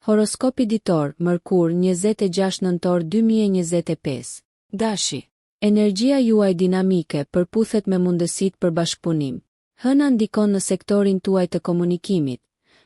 Horoskopi ditor, Mërkur, 26 nëntor 2025. Dashi. Energjia juaj dinamike përputhet me mundësitë për bashkëpunim. Hëna ndikon në sektorin tuaj të komunikimit,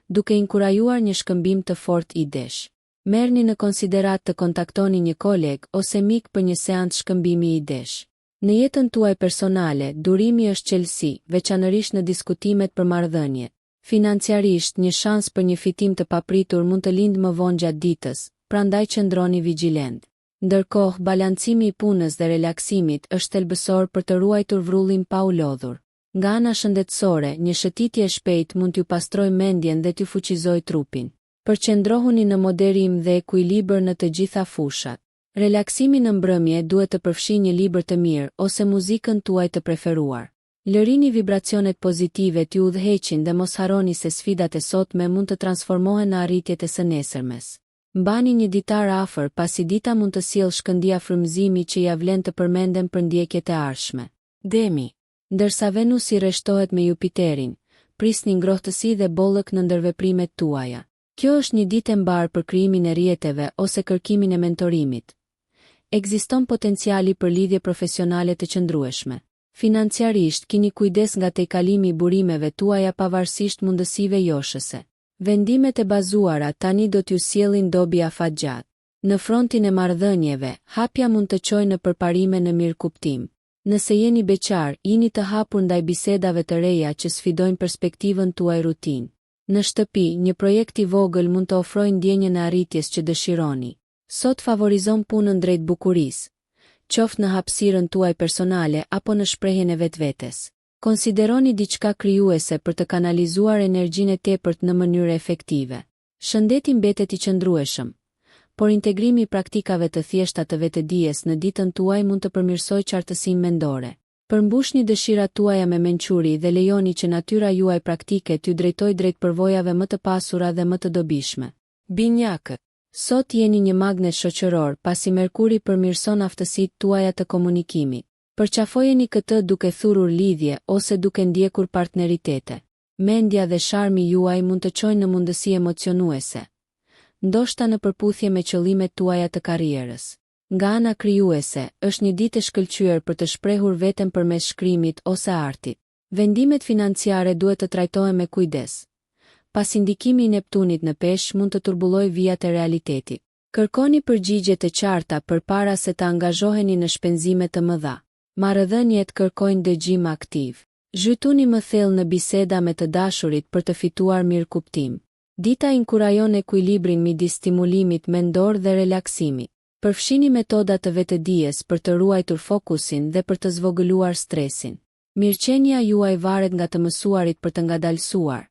duke inkurajuar një shkëmbim të fortë idesh. Merrni në konsideratë të kontaktoni një koleg ose mik për një seancë shkëmbimi idesh. Në jetën tuaj personale, durimi është çelësi, veçanërisht në diskutimet për marrëdhëniet. Financiarisht, një shans për një fitim të papritur mund të lindë më vonë gjatë ditës, prandaj qëndroni vigjilent. Ndërkohë, balancimi i punës dhe relaksimit është thelbësor për të ruajtur vrullin pa u lodhur. Nga ana shëndetësore, një shëtitje e shpejtë mund t'ju pastrojë mendjen dhe t'ju fuqizojë trupin. Përqendrohuni në moderim dhe ekuilibër në të gjitha fushat. Relaksimi në mbrëmje duhet të përfshijë një libër të mirë ose muzikën tuaj të preferuar. Lërini vibracionet pozitive t'ju udhëheqin dhe mos harroni se sfidat e sotme mund të transformohen në arritjet e së nesërmes. Mbani një ditar afër pasi dita mund të sjellë shkëndija frymëzimi që ia vlen të përmenden për ndjekjet e ardhshme. Demi. Ndërsa Venusi rreshtohet me Jupiterin, prisni ngrohtësi dhe bollëk në ndërveprimet tuaja. Kjo është një ditë e mbarë për krijimin e rrjeteve ose kërkimin e mentorimit. Ekziston potenciali për lidhje profesionale të qëndrueshme. Financiarisht, kini kujdes nga tejkalimi i burimeve tuaja pavarësisht mundësive joshëse. Vendimet e bazuara tani do t'ju sjellin dobi afatgjatë. Në frontin e marrëdhënieve, hapja mund të çojë në përparime në mirëkuptim. Nëse jeni beqar, jini të hapur ndaj bisedave të reja që sfidojnë perspektivën tuaj rutinë. Në shtëpi, një projekt i vogël mund të ofrojë ndjenjën e arritjes që dëshironi. Sot favorizon punën drejt bukurisë, qoftë në hapësirën tuaj personale apo në shprehjen e vetvetes. Konsideroni diçka krijuese për të kanalizuar energjinë e tepërt në mënyrë efektive. Shëndeti mbetet i qëndrueshëm, por integrimi i praktikave të thjeshta të vetëdijes në ditën tuaj mund të përmirësojë qartësinë mendore. Përmbushni dëshirat tuaja me mençuri dhe lejoni që natyra juaj praktike t'ju drejtojë drejt përvojave më të pasura dhe më të dobishme. Binjakët. Sot jeni një magnet shoqëror pasi Merkuri përmirëson aftësitë tuaja të komunikimit. Përqafojeni këtë duke thurur lidhje ose duke ndjekur partneritete. Mendja dhe sharmi juaj mund të çojnë në mundësi emocionuese, ndoshta në përputhje me qëllimet tuaja të karrierës. Nga ana krijuese, është një ditë e shkëlqyer për të shprehur veten përmes shkrimit ose artit. Vendimet financiare duhet të trajtohen me kujdes, pasi ndikimi i Neptunit në Peshë mund të turbullojë vijat e realitetit. Kërkoni përgjigje të qarta përpara se të angazhoheni në shpenzime të mëdha. Marrëdhëniet kërkojnë dëgjim aktiv. Zhytuni më thellë në biseda me të dashurit për të fituar mirëkuptim. Dita inkurajon ekuilibrin midis stimulimit mendor dhe relaksimit. Përfshini metoda të vetëdijes për të ruajtur fokusin dhe për të zvogëluar stresin. Mirëqenia juaj varet nga të mësuarit për të ngadalësuar.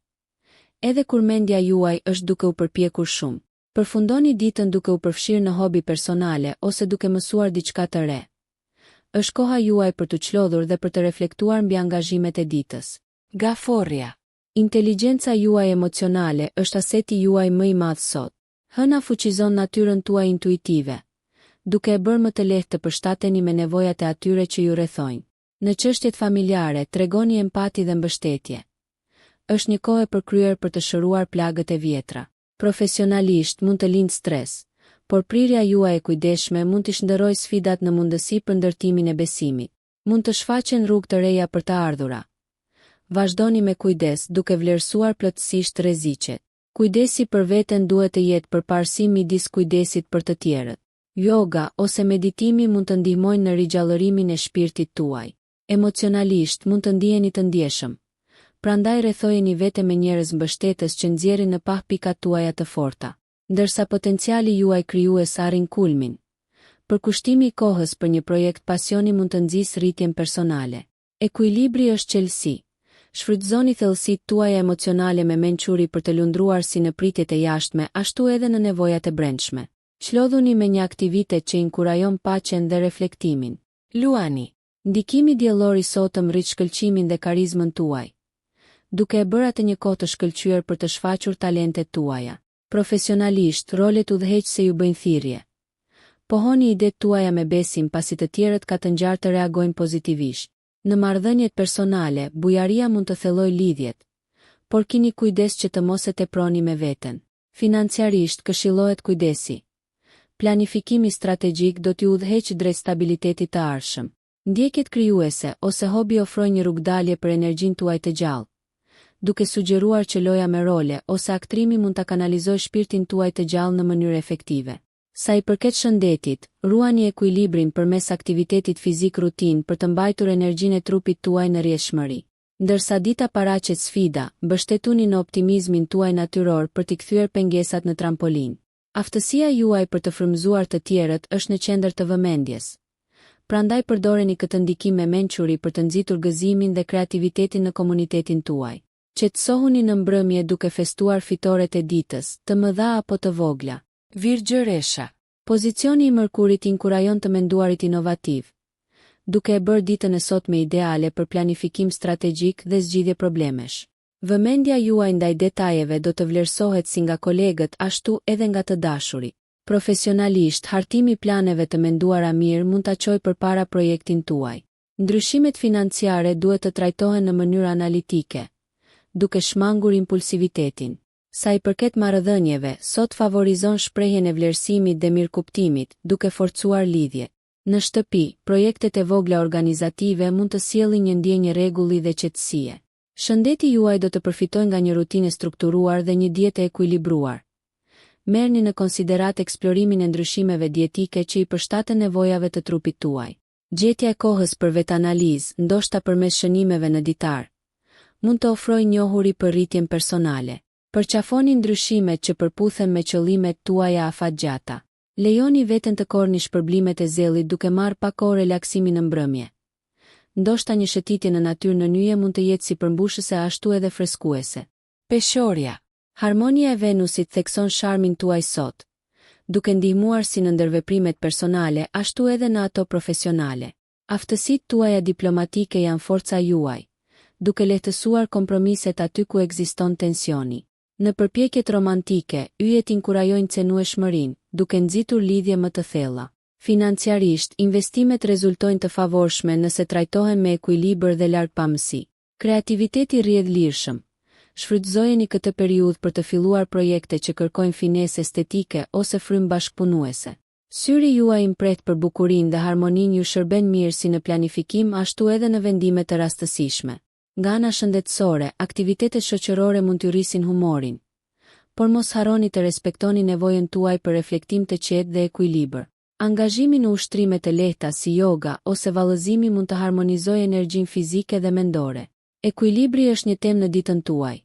Edhe kur mendja juaj është duke u përpjekur shumë. Përfundoni ditën duke u përfshirë në hobi personale ose duke mësuar diçka të re. Është koha juaj për t'u çlodhur dhe për të reflektuar mbi angazhimet e ditës. Gaforrja. Inteligjenca juaj emocionale është aseti juaj më i madh sot. Hëna fuqizon natyrën tuaj intuitive, duke e bërë më të lehtë të përshtateni me nevojat e atyre që ju rrethojnë. Në çështjet familjare, tregoni empati dhe mbështetje. Është një kohë e përkryer për të shëruar plagët e vjetra. Profesionalisht, mund të lindë stres, por prirja juaj e kujdesshme mund t'i shndërrojë sfidat në mundësi për ndërtimin e besimit. Mund të shfaqen rrugë të reja për të ardhura. Vazhdoni me kujdes, duke vlerësuar plotësisht rreziqet. Kujdesi për veten duhet të jetë përparësi midis kujdesit për të tjerët. Yoga ose meditimi mund të ndihmojnë në rigjallërimin e shpirtit tuaj. Emocionalisht mund të ndiheni të ndjeshëm. Prandaj rrethojeni veten me njerëz mbështetës që nxjerrin në pah pikat tuaja të forta. Ndërsa potenciali juaj krijues arrin kulmin, përkushtimi i kohës për një projekt pasioni mund të nxisë rritjen personale. Ekuilibri është çelësi. Shfrytëzoni thellësitë tuaja emocionale me mençuri për të lundruar si në pritjet e jashtme ashtu edhe në nevojat e brendshme. Çlodhuni me një aktivitet që inkurajon paqen dhe reflektimin. Luani. Ndikimi diellor i sotëm rrit shkëlqimin dhe karizmën tuaj, duke e bërë atë një kohë të shkëlqyer për të shfaqur talentet tuaja. Profesionalisht, rolet udhëheqëse ju bëjnë thirrje. Pohoni idetë tuaja me besim pasi të tjerët ka të ngjarë të reagojnë pozitivisht. Në marrëdhëniet personale, bujaria mund të thellojë lidhjet, por kini kujdes që të mos e teproni me veten. Financiarisht, këshillohet kujdesi. Planifikimi strategjik do t'ju udhëheqë drejt stabilitetit të ardhshëm. Ndjekjet krijuese ose hobi ofrojnë një rrugëdalje për energjinë tuaj të gjallë, duke sugjeruar që loja me role ose aktrimi mund ta kanalizojë shpirtin tuaj të gjallë në mënyrë efektive. Sa i përket shëndetit, ruani ekuilibrin përmes aktivitetit fizik rutinë për të mbajtur energjinë e trupit tuaj në rrjedhshmëri. Ndërsa dita paraqet sfida, mbështetuni në optimizmin tuaj natyror për t'i kthyer pengesat në trampolinë. Aftësia juaj për të frymëzuar të tjerët është në qendër të vëmendjes. Prandaj përdoreni këtë ndikim me mençuri për të nxitur gëzimin dhe kreativitetin në komunitetin tuaj. Qetësohuni në mbrëmje duke festuar fitoret e ditës, të mëdha apo të vogla. Virgjëresha. Pozicioni i Mërkurit inkurajon të menduarit inovativ, duke e bërë ditën e sotme ideale për planifikim strategjik dhe zgjidhje problemesh. Vëmendja juaj ndaj detajeve do të vlerësohet si nga kolegët ashtu edhe nga të dashurit. Profesionalisht, hartimi i planeve të menduara mirë mund ta çojë përpara projektin tuaj. Ndryshimet financiare duhet të trajtohen në mënyrë analitike, duke shmangur impulsivitetin. Sa i përket marrëdhënieve, sot favorizon shprehjen e vlerësimit dhe mirëkuptimit, duke forcuar lidhjet. Në shtëpi, projektet e vogla organizative mund të sjellin një ndjenjë rregulli dhe qetësie. Shëndeti juaj do të përfitojë nga një rutinë e strukturuar dhe një dietë e ekuilibruar. Merrni në konsideratë eksplorimin e ndryshimeve dietike që i përshtaten nevojave të trupit tuaj. Gjetja e kohës për vetanalizë, ndoshta përmes shënimeve në ditar, mund të ofrojë njohuri për rritjen personale. Përqafoni ndryshimet që përputhen me qëllimet tuaja afatgjata. Lejoni veten të korrni shpërblimet e zellit duke marrë pak kohë relaksimi në mbrëmje. Ndoshta një shëtitje në natyrë nën yje mund të jetë si përmbushëse ashtu edhe freskuese. Peshorja. Harmonia e Venusit thekson sharmin tuaj sot, duke ndihmuar si në ndërveprimet personale ashtu edhe në ato profesionale. Aftësitë tuaja diplomatike janë forca juaj, duke lehtësuar kompromiset aty ku ekziston tensioni. Në përpjekjet romantike, yjet inkurajojnë cenueshmërinë, duke nxitur lidhje më të thella. Financiarisht, investimet rezultojnë të favorshme nëse trajtohen me ekuilibër dhe largpamësi. Kreativiteti rrjedh lirshëm. Shfrytëzojeni këtë periudhë për të filluar projekte që kërkojnë finesë estetike ose frymë bashkëpunuese. Syri juaj i mprehtë për bukurinë dhe harmoninë ju shërben mirë si në planifikim ashtu edhe në vendime të rastësishme. Nga ana shëndetësore, aktivitetet shoqërore mund t'ju rrisin humorin. Por mos harroni të respektoni nevojën tuaj për reflektim të qetë dhe ekuilibër. Angazhimi në ushtrime të lehta si joga ose vallëzimi mund të harmonizojë energjinë fizike dhe mendore. Ekuilibri është një temë në ditën tuaj.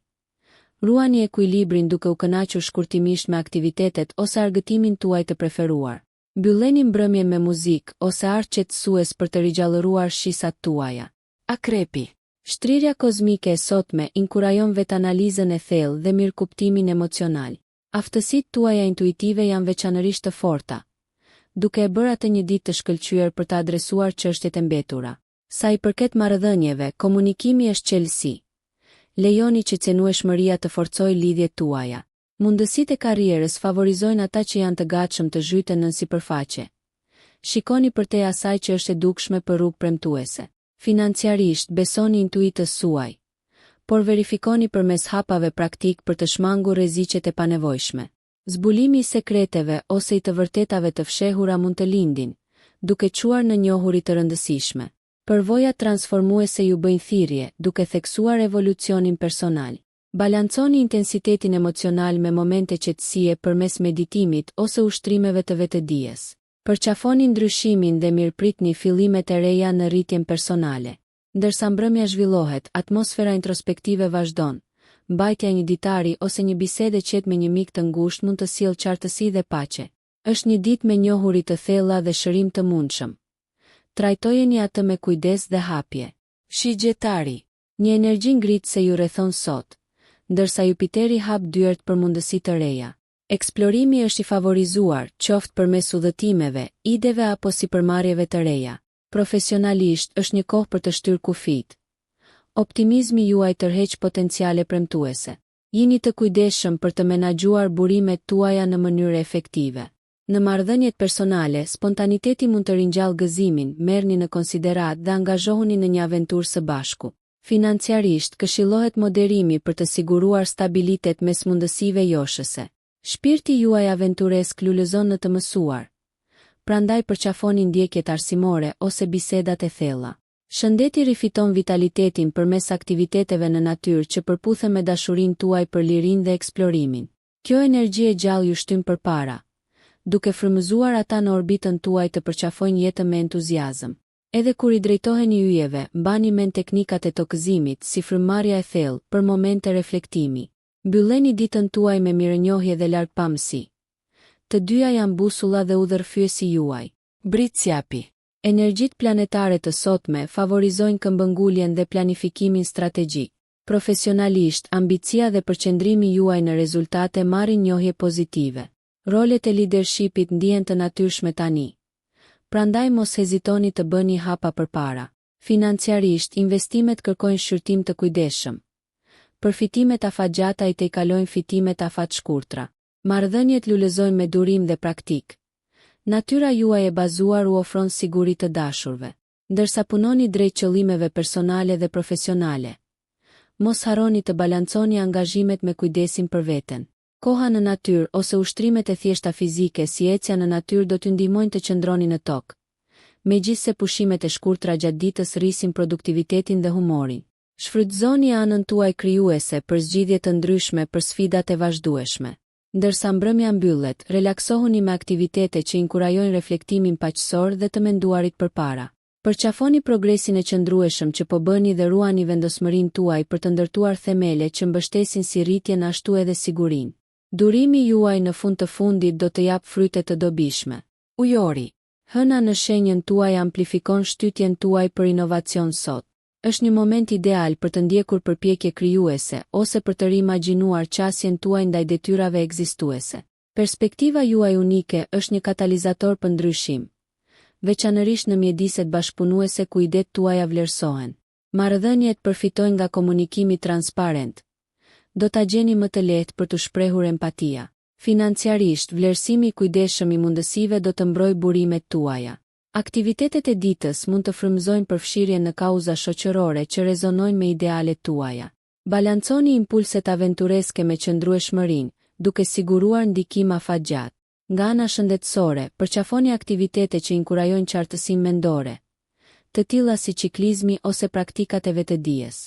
Ruani ekuilibrin duke u kënaqur shkurtimisht me aktivitetet ose argëtimin tuaj të preferuar. Mbylleni mbrëmjen me muzikë ose art qetësues për të rigjallëruar shqisat tuaja. Akrepi. Shtrirja kozmike e sotme inkurajon vetanalizën e thellë dhe mirëkuptimin emocional. Aftësitë tuaja intuitive janë veçanërisht të forta, duke e bërë atë një ditë të shkëlqyer për të adresuar çështjet e mbetura. Sa i përket marrëdhënieve, komunikimi është çelësi. Lejoni që cenueshmëria të forcojë lidhjet tuaja. Mundësitë e karrierës favorizojnë ata që janë të gatshëm të zhyten nën sipërfaqe. Shikoni përtej asaj që është e dukshme për rrugë premtuese. Financiarisht, besoni intuitës suaj, por verifikoni përmes hapave praktikë për të shmangur rreziqet e panevojshme. Zbulimi i sekreteve ose i të vërtetave të fshehura mund të lindin, duke çuar në njohuri të rëndësishme. Përvojat transformuese ju bëjnë thirrje, duke theksuar evolucionin personal. Balanconi intensitetin emocional me momente qetësie përmes meditimit ose ushtrimeve të vetëdijes. Përqafoni ndryshimin dhe mirëpritni fillimet e reja në rritjen personale. Ndërsa mbrëmja zhvillohet, atmosfera introspektive vazhdon. Mbajtja e një ditari ose një bisedë e qetë me një mik të ngushtë mund të sjellë qartësi dhe paqe. Është një ditë me njohuri të thella dhe shërim të mundshëm. Trajtojeni atë me kujdes dhe hapje. Shigjetari. Një energji ngritëse ju rrethon sot, ndërsa Jupiteri hap dyert për mundësi të reja. Eksplorimi është i favorizuar, qoftë përmes udhëtimeve, ideve apo sipërmarrjeve të reja. Profesionalisht, është një kohë për të shtyrë kufijtë. Optimizmi juaj tërheq potenciale premtuese. Jini të kujdesshëm për të menaxhuar burimet tuaja në mënyrë efektive. Në marrëdhëniet personale, spontaniteti mund të ringjallë gëzimin, merrni në konsideratë dhe angazhohuni në një aventurë së bashku. Financiarisht, këshillohet moderimi për të siguruar stabilitet mes mundësive joshëse. Shpirti juaj aventuresk lulëzon në të mësuar. Prandaj përqafoni ndjekjet arsimore ose bisedat e thella. Shëndeti rifiton vitalitetin përmes aktiviteteve në natyrë që përputhen me dashurinë tuaj për lirinë dhe eksplorimin. Kjo energji e gjallë ju shtyn përpara, duke frymëzuar ata në orbitën tuaj të përqafojnë jetën me entuziazëm. Edhe kur i drejtoheni yjeve, mbani mend teknikat e tokëzimit, si frymëmarrja e thellë, për momente reflektimi. Mbylleni ditën tuaj me mirënjohje dhe largpamësi. Të dyja janë busulla dhe udhërrëfyesi juaj. Bricjapi. Energjitë planetare të sotme favorizojnë këmbënguljen dhe planifikimin strategjik. Profesionalisht, ambicia dhe përqendrimi juaj në rezultate marrin njohje pozitive. Rolet e lidershipit ndihen të natyrshme tani. Prandaj mos hezitoni të bëni hapa përpara. Financiarisht, investimet kërkojnë shqyrtim të kujdesshëm. Përfitimet afatgjata i tejkalojnë fitimet afatshkurtra. Marrëdhëniet lulëzojnë me durim dhe praktikë. Natyra juaj e bazuar u ofron siguri të dashurve. Ndërsa punoni drejt qëllimeve personale dhe profesionale, mos harroni të balanconi angazhimet me kujdesin për veten. Koha në natyrë ose ushtrimet e thjeshta fizike si ecja në natyrë do t'ju ndihmojnë të qëndroni në tokë. Megjithëse pushimet e shkurtra gjatë ditës rrisin produktivitetin dhe humorin. Shfrytëzoni anën tuaj krijuese për zgjidhje të ndryshme për sfidat e vazhdueshme. Ndërsa mbrëmja mbyllet, relaksohuni me aktivitete që inkurajojnë reflektimin paqësor dhe të menduarit përpara. Përqafoni progresin e qëndrueshëm që po bëni dhe ruani vendosmërinë tuaj për të ndërtuar themele që mbështesin si rritjen ashtu edhe sigurinë. Durimi juaj në fund të fundit do të japë fryte të dobishme. Ujori. Hëna në shenjën tuaj amplifikon shtytjen tuaj për inovacion sot. Është një moment ideal për të ndjekur përpjekje krijuese ose për të riimagjinuar qasjen tuaj ndaj detyrave ekzistuese. Perspektiva juaj unike është një katalizator për ndryshim, veçanërisht në mjediset bashkëpunuese ku idetë tuaja vlerësohen. Marrëdhëniet përfitojnë nga komunikimi transparent. Do ta gjeni më të lehtë për t'u shprehur empatia. Financiarisht, vlerësimi i kujdesshëm i mundësive do të mbrojë burimet tuaja. Aktivitetet e ditës mund të frymëzojnë përfshirjen në kauza shoqërore që rezonojnë me idealet tuaja. Balanconi impulset aventureske me qëndrueshmërinë, duke siguruar ndikim afatgjatë. Nga ana shëndetësore, përqafoni aktivitete që inkurajojnë qartësinë mendore, të tilla si çiklizmi ose praktikat e vetëdijes.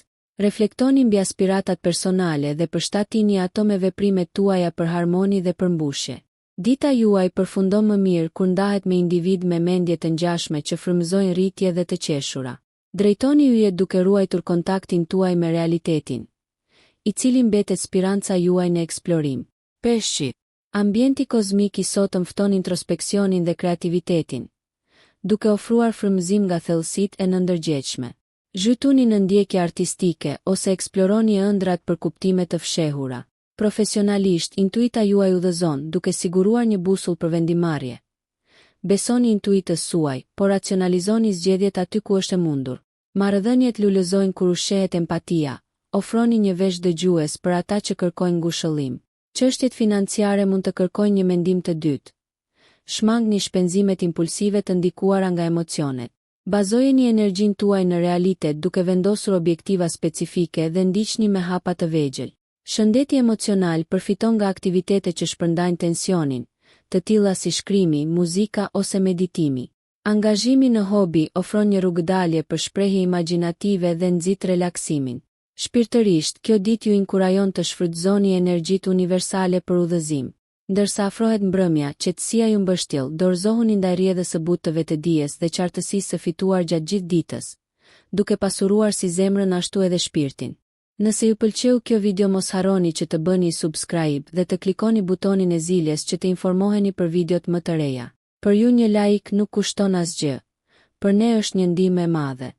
Reflektoni mbi aspiratat personale dhe përshtatini ato me veprimet tuaja për harmoni dhe përmbushje. Dita juaj përfundon më mirë kur ndahet me individë me mendje të ngjashme që frymëzojnë rritje dhe të qeshura. Drejtoni yjet duke ruajtur kontaktin tuaj me realitetin, i cili mbetet spiranca juaj në eksplorim. Peshqit. Ambienti kozmik i sotëm fton introspeksionin dhe kreativitetin, duke ofruar frymëzim nga thellësitë e nënndërgjegjshme. Zhytuni në ndjekje artistike ose eksploroni ëndrrat për kuptime të fshehura. Profesionalisht, intuita juaj udhëzon, duke siguruar një busull për vendimmarrje. Besoni intuitës suaj, por racionalizoni zgjedhjet aty ku është e mundur. Marrëdhëniet lulëzojnë kur ushqehet empatia, ofroni një vesh dëgjues për ata që kërkojnë ngushëllim. Çështjet financiare mund të kërkojnë një mendim të dytë. Shmangni shpenzimet impulsive të ndikuara nga emocionet. Bazojeni energjinë tuaj në realitet duke vendosur objektiva specifike dhe ndiqni me hapa të vegjël. Shëndeti emocional përfiton nga aktivitete që shpërndajnë tensionin, të tilla si shkrimi, muzika ose meditimi. Angazhimi në hobi ofron një rrugëdalje për shprehje imagjinative dhe nxit relaksimin. Shpirtërisht, kjo ditë ju inkurajon të shfrytëzoni energjitë universale për udhëzim. Ndërsa afrohet mbrëmja, qetësia ju mbështjell, dorëzohuni ndaj rrjedhës së butë të vetëdijes dhe qartësisë së fituar gjatë gjithë ditës, duke pasuruar si zemrën ashtu edhe shpirtin. Nëse ju pëlqeu kjo video mos harroni që të bëni subscribe dhe të klikoni butonin e ziles që të informoheni për videot më të reja. Për ju një like nuk kushton asgjë. Për ne është një ndihmë e madhe.